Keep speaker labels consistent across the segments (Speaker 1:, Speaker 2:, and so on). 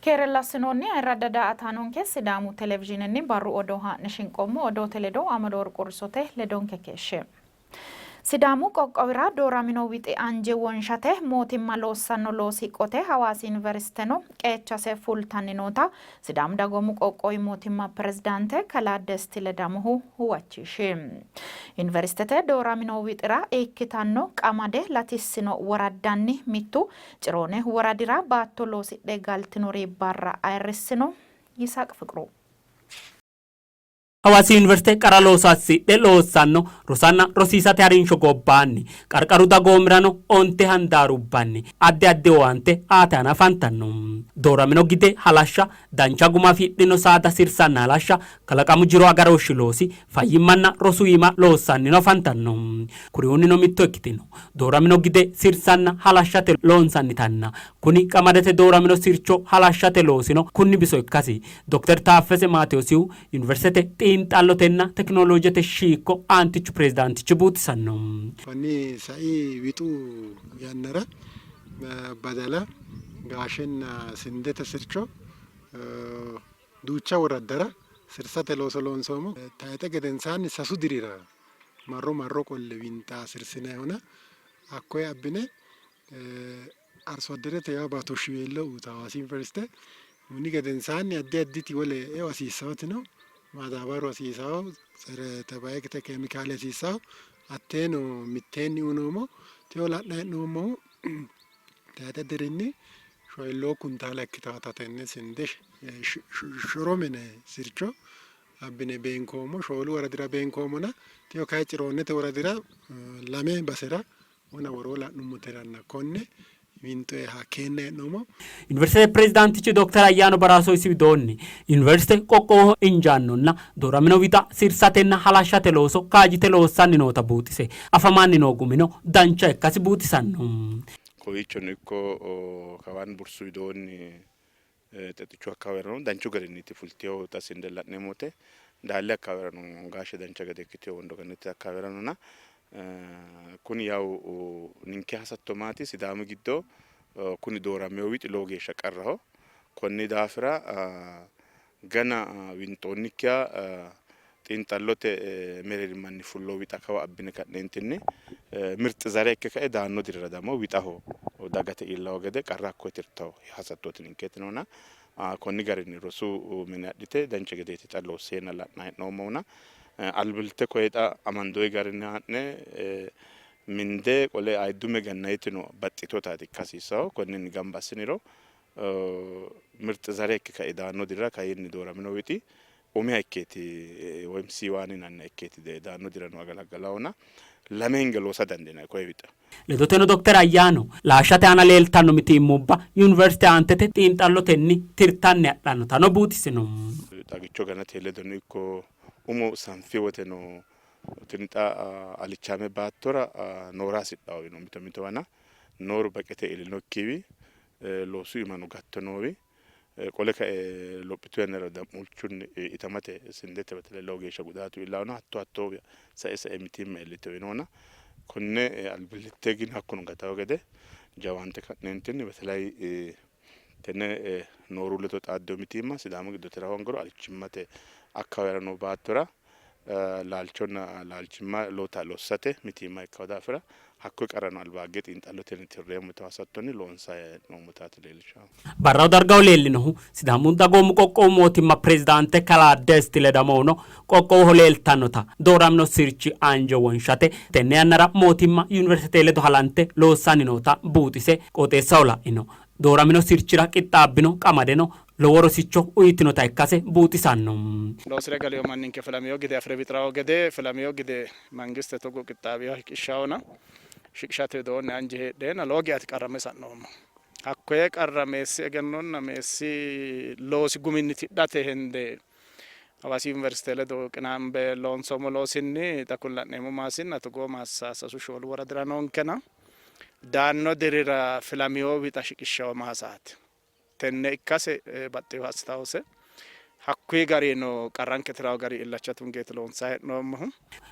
Speaker 1: Keerella assinoonni ayirradda daa''ataanonke Sidaamu Televizhiinenni barru odoo haa'ne shinqoommo. Odoote ledo Amado Worqu Ursote ledonke keeshshe. Sidaamu qoqqowira dooramino wixi anje wonshate mootimma loossanno loosi qote Hawaasi Yuniversiteno qeechase fultanni noota Sidaamu Dagoomu Qoqqowi Mootimma Pirezidaante Kalaa Desti Ledamohu huwachishi. Yuniversitete dooramino wixira ikkitanno qamade latissino woraddanni mittu Ciroone woradira baatto loosidhe galtinori barra ayirrissino. Yisaaq Fiqru.
Speaker 2: Hawaasi Yuniversite qara looso assidhe loossanno rosanna rosiisate harinsho gobbaanni qarqaru dagoomirano onte handaarubbanni addi addi owaante aate aana afantanno. Dooramino gide halashsha, dancha guma afidhino saada sirsanna halashsha, kalaqamu jiro agarooshshi loosi, fayyimmanna rosu iima loossannino afantanno. Kuriuunnino mitto ikkitino dooramino gide sirsanna halashshate loonsannitanna kuni qamadete dooramino sircho halashshate loosino kunni biso ikkasi Dokter Taaffese Maatewoosihu Yuniversitete xiinxallotenna tekinoloojete shiikko aantichu pirezidaantichi buuxisanno.
Speaker 3: Konni sai wixu yannara badala, gaashenna sindete sircho duucha woraddara sirsate looso loonsoommo. Tayxe gedensaanni sasu dirira marro marro qolle winxa sirsinayihona hakkoye abbine Arsoadderete yawo baatooshshiweello uytanno Hawaasi Yuniversite. Konni gedensaanni addi additi wole eo hasiissawoti no. Maadaabaru hasiisawo, tsere tebaegete kemikaale hasiissawo. Hatteeno mitteenni uyinoommo. Teyo la'nayi hee'noommohu tayxe dirinni shoyilloo kuntaala ikkitawota tenne sinde shorome yinayi sircho abbine beenkoommo. Shoolu woradira beenkoommona teyo kayi Ciroonnete woradira lame basera Wona woroo la'nummoteranna konne winxoyiha keenne hee'noommo.
Speaker 2: Yuniversitete pirezidaantichi Dokter Ayyaano Baraaso isi widoonni, Yuniversite qoqqowoho injaannonna dooramino wixa sirsatenna halashshate looso kaajjite loossanni noota buuxise, afamanni noo gumino dancha ikkasi buuxisanno.
Speaker 4: Kowiichono ikko kawaanni bursu widoonni Xexichu akkawawerano danchu garinniiti fultinohu xa sinde la'neemmo woyte Daalle akkawawerano gaashe dancha gede ikkitino Wondo Gannatete akkawaweranona kuni yawu ninke hasatto maati Sidaamu giddo kuni dooramino wixi lowo geeshsha qarraho konni daafira gana winxoonnikkiha xiinxallote mereerimmanni fullo wixa kawa abbine ka'neentinni mirxi zare ikke kae daanno dirira damo wixaho dagate iillawo gede qarra hakkoye tirtawo hasattooti ninketi noona konni garinni rosu mine adhite dancha gedeeti xa loosseenna la'nanni hee'noommohuna albillitte koye xa amandoyi garinni haa'ne minde qole ayiddume gannayitino baxxitotaati ikka hasiissawo konninni gamba assiniro mirxi zare ikke kae daanno dirira kayinni dooramino wixi umiha ikkeeti woyim siiwaani yinanniha ikkeeti daanno dirano agalaggalahona lame hinge loosa dandiinanni koye wixa.
Speaker 2: Ledoteno Dokter Ayyaano, laashshate aana leeltanno mitiimmubba Yuniversite aantete xiinxallotenni tirtanni hadhannotano buuxisino.
Speaker 4: Xagicho ganate ledono ikko umo sanfi woteno tini xa alichaame baattora noora hasidhanno yino mito mitowana nooru baqete iillinokkiwi loosu iimano gatto noowi qole kae lophitu yannara da'muulchunni itamate sindete betele lowo geeshsha gudaatu iillano hatto hatto sae sae mitiimma iillitino yinoona konne albillitte gin hakkuno gatawo gede jawaante ka'neentinni betelay tenne nooru ledo xaaddino mitiimma Sidaamu giddo tira hoongiro alichimmate akkawera noo baattora laalchonna laalchimma lowota lossate mitiimma ikkanno daafira hakkoye qarrano albaagge xiinxallotenni tirreemmo yitanno hasattonni loonsanni hee'noommotaati leellishannohu.
Speaker 2: Barraho dargaho leellinohu Sidaamu Dagoomu Qoqqowu Mootimma Pirezidaante Kalaa Desti Ledamohuno qoqqowoho leeltannota dooramino sirchi anje wonshate tenne yannara mootimma Yuniversitete ledo halante loossanni noota buuxise qooxeessaho la'ino dooramino sirchira qixxaabbino qamadeno lowo rosicho uyitinota ikkase buuxisanno.
Speaker 5: Loosire galiyo manninke filamiyo gide afire wixirawo gede filamiyo gide mangiste togo qixxaawiha shiqishshawona shiqishate widoonni anje heedheenna lowo geya qarramme sa'noommo. Hakkoye qarra meessi egennonna meessi loosi guminni tidhate hende Hawaasi Yuniversite ledo qinaambe loonsoommo loosinni xa kuni la'neemmo maasinna togoo maassa sasu shoolu woradira noonkena daanno dirira filamiyo wixa shiqishshawo maasaati. Tenne ikkase baxxinoha assitawose. Hakkuyi garino qarranke tirawo gari illacha tungeeti loonsanni hee'noommohu.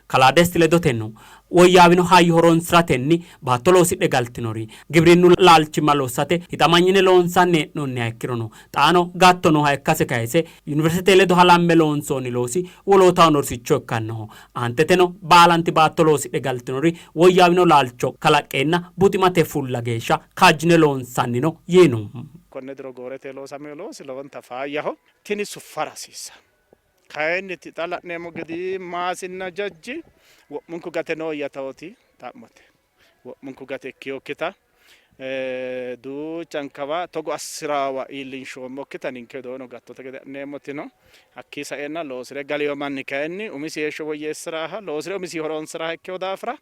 Speaker 2: Kalaa Desti ledoteno, woyyaawino hayyo horoonsi'ratenni baatto loosidhe galtinori gibrinnu laalchimma lossate hixamanyine loonsanni hee'noonniha ikkirono xaano gatto nooha ikkase kayise, Yuniversitete ledo halamme loonsoonni loosi wolootahono rosicho ikkannoho. Aanteteno baalanti baatto loosidhe galtinori woyyaawino laalcho kalaqqeenna buximate fulla geeshsha kaajjine loonsannino yiino.
Speaker 5: Konne diro goorete loosamino loosi lowonta faayyaho. Tini suffara hasiissanno. Kayinni xa la'neemmo gede maasinna jajji wo'munku gate nooyya yitawoti xa'mote. Wo'munku gate ikkinokkita duuchankawa togo assiraawa iillinshoommokkita ninke widoonnino gattote gede adhineemmoti no. Hakkii saeenna loosi're galino manni kayinni umisi heeshsho woyyeessi'raaha, loosi're umisi horoonsi'raaha ikkino daafira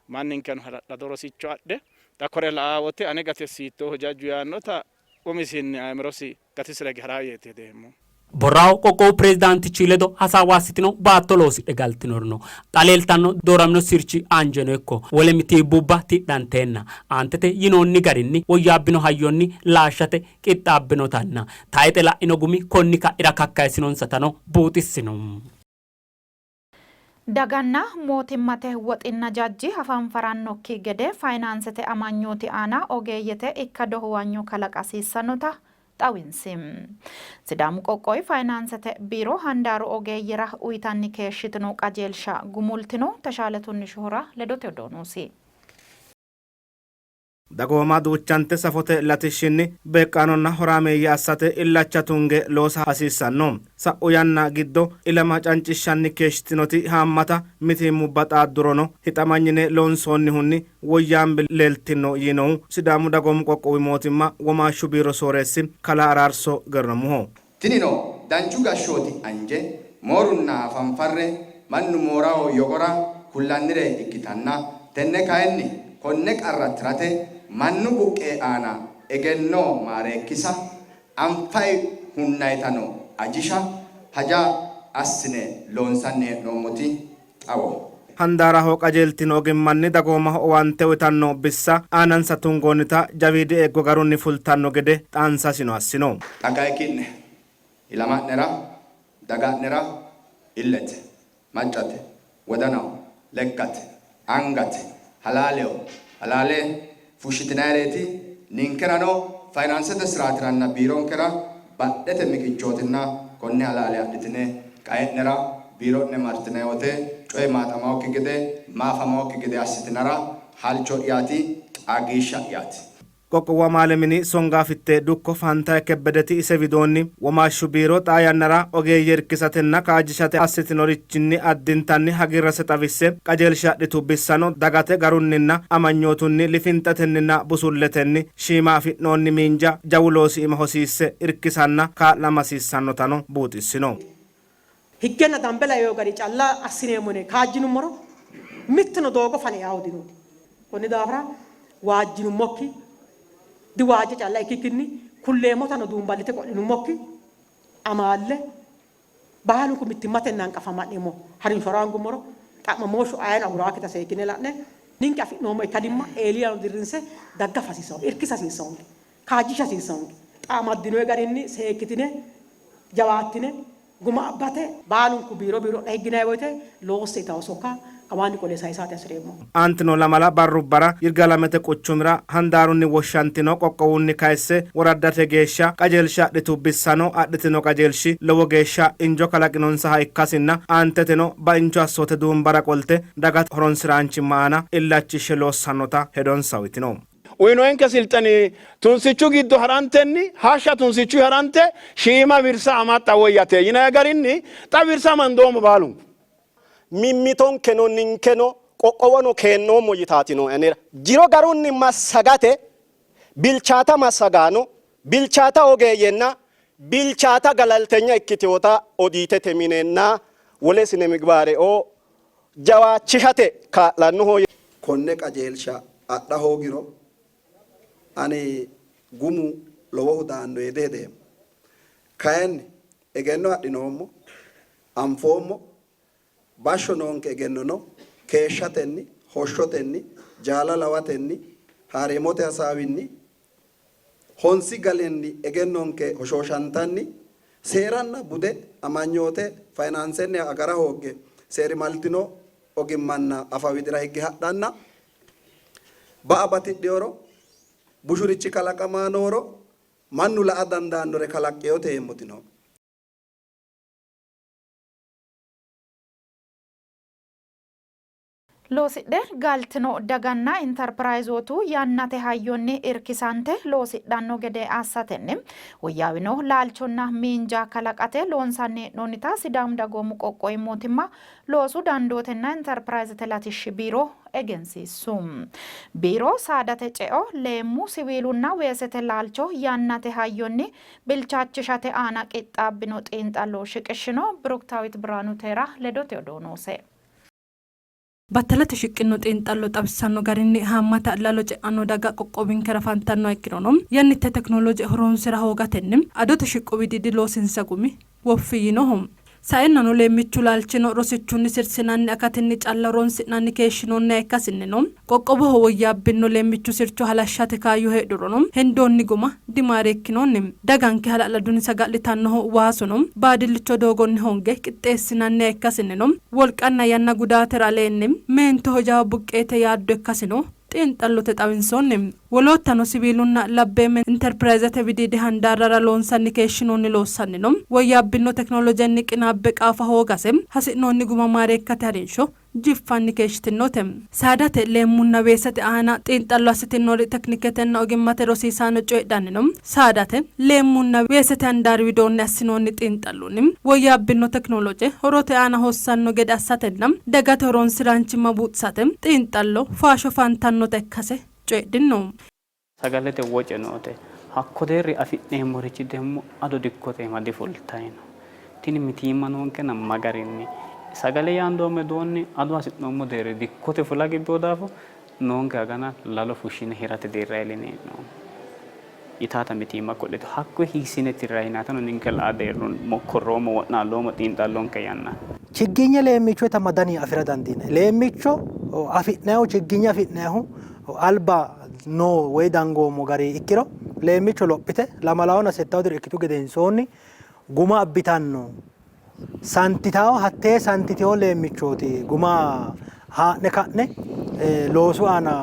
Speaker 5: manninkeno hala'lado rosicho adhe xa kore la''aa wote ane gate hiittooho jajju yaannota umisinni aimirosi gatisira hige ha'raa yeeti hedeemmo.
Speaker 2: Borraho qoqqowu pirezidaantichi ledo hasaawa assitino baatto loosidhe galtinorino xa leeltanno dooramino sirchi anjeno ikko wole mitiibbubba tidhanteenna aantete yinoonni garinni woyyaabbino hayyonni laashshate qixxaabbinotanna tayixe la'ino gumi konni ka'ira kakkayisinonsatano buuxissino.
Speaker 1: Daganna mootimmate woxinna jajji hafanfarannokki gede fayinaansete amanyooti aana ogeeyyete ikkado huwanyo kalaqa hasiissannota xawinsi. Sidaamu qoqqowi fayinaansete biiro handaaru ogeeyyera uytanni keeshshitino qajeelsha gumultino. Teshaale Tunnishihura ledote odoo noosi.
Speaker 6: Dagooma duuchante safote latishshinni beeqqaanonna horaameeyye assate illacha tunge loosa hasiissanno. Sa'u yanna giddo ilama cancishshanni keeshshitinoti haammata mitiimmubba xaaddurono hixamanyine loonsoonnihunni woyyaambe leeltino yiinohu Sidaamu Dagoomu Qoqqowi Mootimma Womaashshu Biiro Sooreessi Kalaa Araarso Gerremuho.
Speaker 7: Tinino danchu gashshooti anje, moorunna hafanfarre mannu mooraho yogora kullannire ikkitanna, tenne kayinni konne qarra tirate mannu buqqee aana egenno maareekkisa, anfay hunnaytano ajisha haja assine loonsanni hee'noommoti xawoho.
Speaker 6: Handaaraho qajeeltino ogimmanni dagoomaho owaante uytanno bissa aanansa tungoonnita jawiidi eeggo garunni fultanno gede xaansasino assino.
Speaker 7: Xa kayi ki'ne ilama'nera, daga'nera illete, maccate, wodanaho, lekkate, angate, halaaleho, halaale fushshitinayireeti, ninkerano fayinaansete siraatiranna biironkera badhete miqichootinna konne halaale adhitine qae'nera biiro'ne martinanni wote coyi maaxamannokki gede, maafamannokki gede assitinara halcho'yaati, qaagiishsha'yaati.
Speaker 6: Qoqqowu amaale mini songaafitte dukko Faantaye Kebbedeti ise widoonni, womaashshu biiro xaa yannara ogeeyye irkisatenna kaajjishate assitinorichinni addintanni hagiirrase xawisse, qajeelsha adhitu bissano dagate garunninna amanyootunni lifinxetenninna busulletenni shiima afi'noonni miinja jawu loosi iima hosiisse irkisanna kaa'lama hasiissannotano buuxissino.
Speaker 8: Higgenna dambe laino gari calla assineemmo yine kaajjinummoro mittuno doogo fane eannohu dino. Konni daafira waajjinummokki, diwaajja calla ikkikkinni kulleemmotano duumballite qo'linummokki amaalle baalunku mittimmatenni hanqafama'neemmo harinsho horaangummoro xa'mamooshshu ayeno aguraakkita seekkine la'ne ninke afi'noommo ikkadimma eelirano dirrinse daggafa hasiissannonke, irkisa hasiissannonke, kaajjisha hasiissannonke. Xa amaddinoyi garinni seekkitine jawaattine guma abbate baalunku biiro biiro'ne higginanni woyte loosse yitanno sokka kawaanni qole sayisate hasi'reemmo.
Speaker 6: Aantino lamala barrubbara Yirgaalamete quchumira handaarunni woshshantino qoqqowunni kayisse woraddate geeshsha qajeelsha adhitu bissano adhitino qajeelshi lowo geeshsha injo kalaqinonsaha ikkasinna aanteteno baincho assoote duumbara qolte dagate horonsiraanchimma aana illachishshe loossannota hedonsa uytino.
Speaker 9: Uyinoenke silxeni tunsichu giddo ha'rantenni hashsha tunsichu ha'rante shiima wirsa amaxxa woyyate yinanni garinni xa wirsa amandoommo baalunku.
Speaker 10: Mimmitonkeno ninkeno qoqqowono keennoommo yitaati nooe anera. Jiro garunni massagate bilchaata massagaano, bilchaata ogeeyyenna bilchaata galaltenya ikkitinota odiitete minenna wole sinemigbaareo jawaachishate kaa'lannoho.
Speaker 11: Konne qajeelsha adha hoogiro ani gumu lowohu daanno yee dihedeemmo. Kayinni egenno adhinoommo, anfoommo, bashsho noonke egennono keeshshatenni, hoshshotenni, jaala lawatenni, haariimote hasaawinni, honsi galenni egennonke hoshooshantanni Seeranna bude, amanyoote, fayinaansenniha agara hoogge seerimaltino ogimmanna afa widira higge hadhanna ba'a batidhinoro, bushurichi kalaqamaa nooro mannu la'a dandaannore kalaqqinote yeemmoti no.
Speaker 1: Loosidhe galtino daganna Interpirayzootu yannate hayyonni irkisante loosidhanno gede assatenni woyyaawino laalchonna miinja kalaqate loonsanni hee'noonnita Sidaamu Dagoomu Qoqqowi Mootimma Loosu Dandootenna Interpirayzete Latishshi Biiro egensiissu. Biiro saadate ceo, leemmu, siwiilunna weesete laalcho yannate hayyonni bilchaachishate aana qixxaabbino xiinxallo shiqishshino. Biruktaawit Birhaanu Teera ledote odoo noose.
Speaker 12: Battalate shiqqino xiinxallo xawissanno garinni haammata lalo ce'anno daga qoqqowinkera afantannoha ikkirono yannitte tekinoloje horoonsi'ra hoogatenni adote shiqqo widiidi loosinsa gumi woffi yiinoho. Saennano leemmichu laalchino rosichunni sirsinanni akatinni calla horoonsi'nanni keeshshinoonniha ikkasinnino qoqqowoho woyyaabbinno leemmichu sircho halashshate kaayyo heedhurono hendoonni guma dimaareekkinoonni. Daganke hala'ladunni saga'litannohu waasuno baadillicho doogonni hoonge qixxeessinanniha ikkasinnino wolqanna yanna gudatera aleenni meentoho jawa buqqeete yaaddo ikkasino xiinxallote xawinsoonni. Woloottano siwiilunna labbeemme Interpirayzete widiidi handaarrara loonsanni keeshshinoonni loossannino woyyaabbinno tekinolojenni qinaabbe qaafa hoogase hasi'noonni guma maareekkate harinsho jiffanni keeshshitinnote. Saadate, leemmunna weesete aana xiinxallo assitinnori tekniketenna ogimmate rosiisaano coyidhanni no. Saadate, leemmunna weesete handaari widoonni assinoonni xiinxallonni woyyaabbinno teknolooje horote aana hossanno gede assatenna dagate horonsi'raanchimma buuxisate xiinxallo faasho fantannota ikkase coyidhinno.
Speaker 13: Sagalete woce noote. Hakko deerri afi'neemmorichi demmo ado dikkote iima difultanni no. Tini mitiimma noonkena ma garinni sagale yaandoommo widoonni ado hasi'noommo deerri dikkote fula gibbino daafo noonkeha gana lalo fushshine hirate deerra iilline hee'noommo. Yitaata mitiimma ku'litu. Hakkuyi hiissine tirranni yinaatano ninke la'a deerrunni mokkorroommo, wo'naalloommo, xiinxallonke yanna.
Speaker 14: Chigginye leemmichoyita ma dani afi'ra dandiinanni? Leemmicho afi'nayihu chigginye afi'nayihu alba noo woy dangoommo gari ikkiro leemmicho lophite lamalawonna settawu diro ikkitu gedensoonni guma abbitanno. Santitawo hattee santitewo leemmichooti guma haa'ne ka'ne loosu aana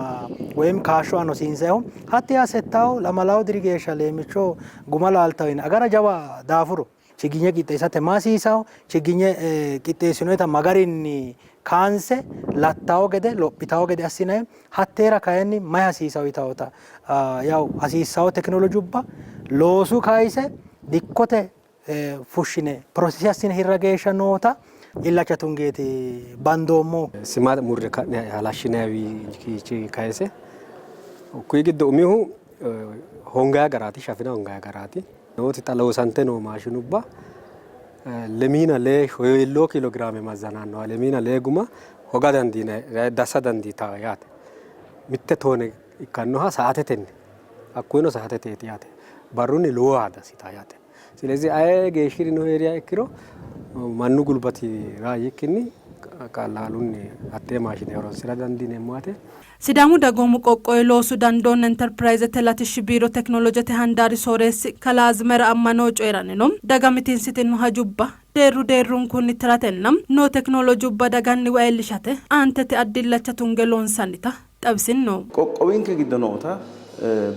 Speaker 14: woyim kaashshu aana hosiinsayihu. Hatti yaa settawu lamalawu diri geeshsha leemmicho guma laaltawo yine agara jawa daafuro. Chiginye qixxeessate ma hasiisawo? Chiginye qixxeessinoyita ma garinni kaanse lattawo gede lophitawo gede assinayi? Hatteera kayinni mayi hasiisawo yitawota yawu hasiissawo tekinolojubba loosu kayise dikkote fushshine pirosese assine hirra geeshsha noota illacha tungeeti bandoommohu.
Speaker 15: Sima murre ka'ne halashshinaywi kayise kuyi giddo umihu hongaya garaati, shafina hongaya garaati. Nooti xa loosante noo maashinubba lemiina lee shoyilloo kiilogiraame mazzanannoha lemiina lee guma hoga dandiinanni dassa dandiitanno yaate. Mitte toone ikkannoha saatetenni hakkuyino saateteeti yaate. Barrunni lowoha dassitanno yaate. Silezi aye geeshshirino hee'riha ikkiro mannu gulbatira yiikkinni qalaalunni hattee maashine horonsi'ra dandiineemmo yaate.
Speaker 12: Sidaamu Dagoomu Qoqqowi Loosu Dandoonna Interpirayzete Latishshi Biiro Tekinolojete Handaari Sooreessi Kalaa Azimera Ammanohu coyi'ranni no. Daga mitiinsitino hajubba deerru deerrunkunni tiratenna noo tekinolojubba daganniwa iillishate aantete addi illacha tunge loonsannita xawisinno.
Speaker 16: Qoqqowinke giddo noota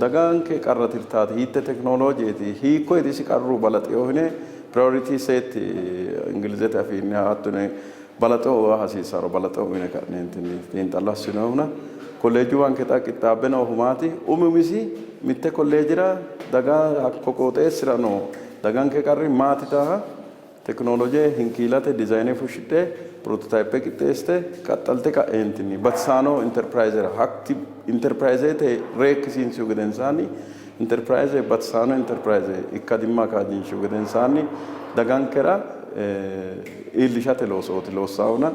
Speaker 16: daganke qarra tirtaati hiitte tekinolojeeti, hiikkoyeti isi qarru balaxinohu yine priority set Ingilizete afiinni hatto yine balaxo aa hasiissaro balaxo uyine ka'neentinni xiinxallo assinoommohuna kolleejjuwanke xa qixxaabbe noohu maati? Umi umisi mitte kolleejera daga hakko qooxeessira noo daganke qarri maati yitaaha tekinoloje hinkiilate dizayine fushshidhe pirototaype qixxeessite qaxxalte ka'eentinni batisaano interpirayzera hakti interpirayzete reekkisiinsihu gedensaanni interpirayze batisaano interpirayze ikkadimma kaajjinshihu gedensaanni dagankera iillishate loosooti loossaahuna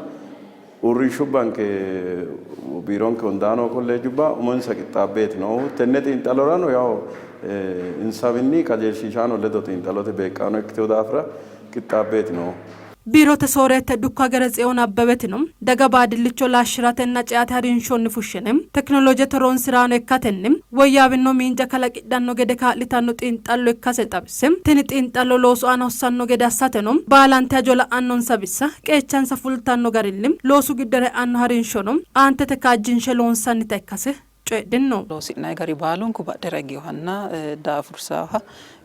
Speaker 16: uurrinshubbanke biironke hundaa noo kolleejubba umonsa qixxaabbeeti noohu. Tenne xiinxallorano yawo insawinni qajeelshiishaano ledo xiinxallote beeqqaano ikkitino daafira qixxaabbeeti noohu.
Speaker 12: Biirote sooreette Dukko Hageretsiyoon Abbebetino, daga baadillicho laashshi'ratenna ceate harinshonni fushshine tekinolojete horonsi'raano ikkatenni woyyaawino miinja kalaqidhanno gede kaa'litanno xiinxallo ikkase xawisse, tini xiinxallo loosu aana hossanno gede assateno baalanti hajo la'annonsa bissa qeechansa fultanno garinni loosu giddora e'anno harinshono aantete kaajjinshe loonsannita ikkase coyidhino.
Speaker 17: Loosi'nanni gari baalunku badhera higinohanna daafursaaha,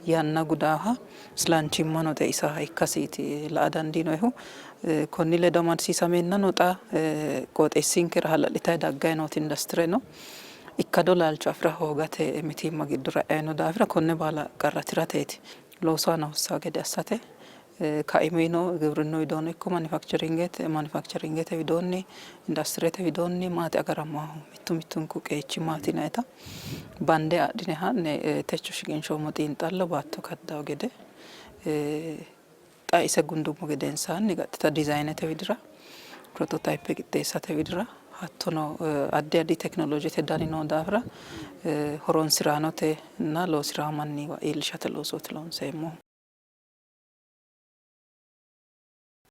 Speaker 17: yanna gudaaha, islanchimmano xeisaha ikkasiiti la''a dandiinoyihu. Konni ledo amadisiisameennano xa qooxeessinkera hala'litanni dagganni nooti industire no. Ikkado laalcho afi'ra hoogate mitiimma giddora e'anni noo daafira konne baala qarra tirateeti loosu aana hossanno gede assate Kaimino gibrinnu widoonni ikko manufakcheringete manufakcheringete widoonni industirete widoonni maati agaramaahu mittu mittunku qeechi maati yinayita bande adhine ha'ne techo shiqinshoommo xiinxallo baatto kaddawo gede xa ise gundummo gedensaanni qaxxita dizayinete widira prototayipe qixxeessate widira hattono addi addi tekinolojete dani noo daafira horonsiraanotenna loosi'raa manniwa iillishate loosooti loonseemmohu.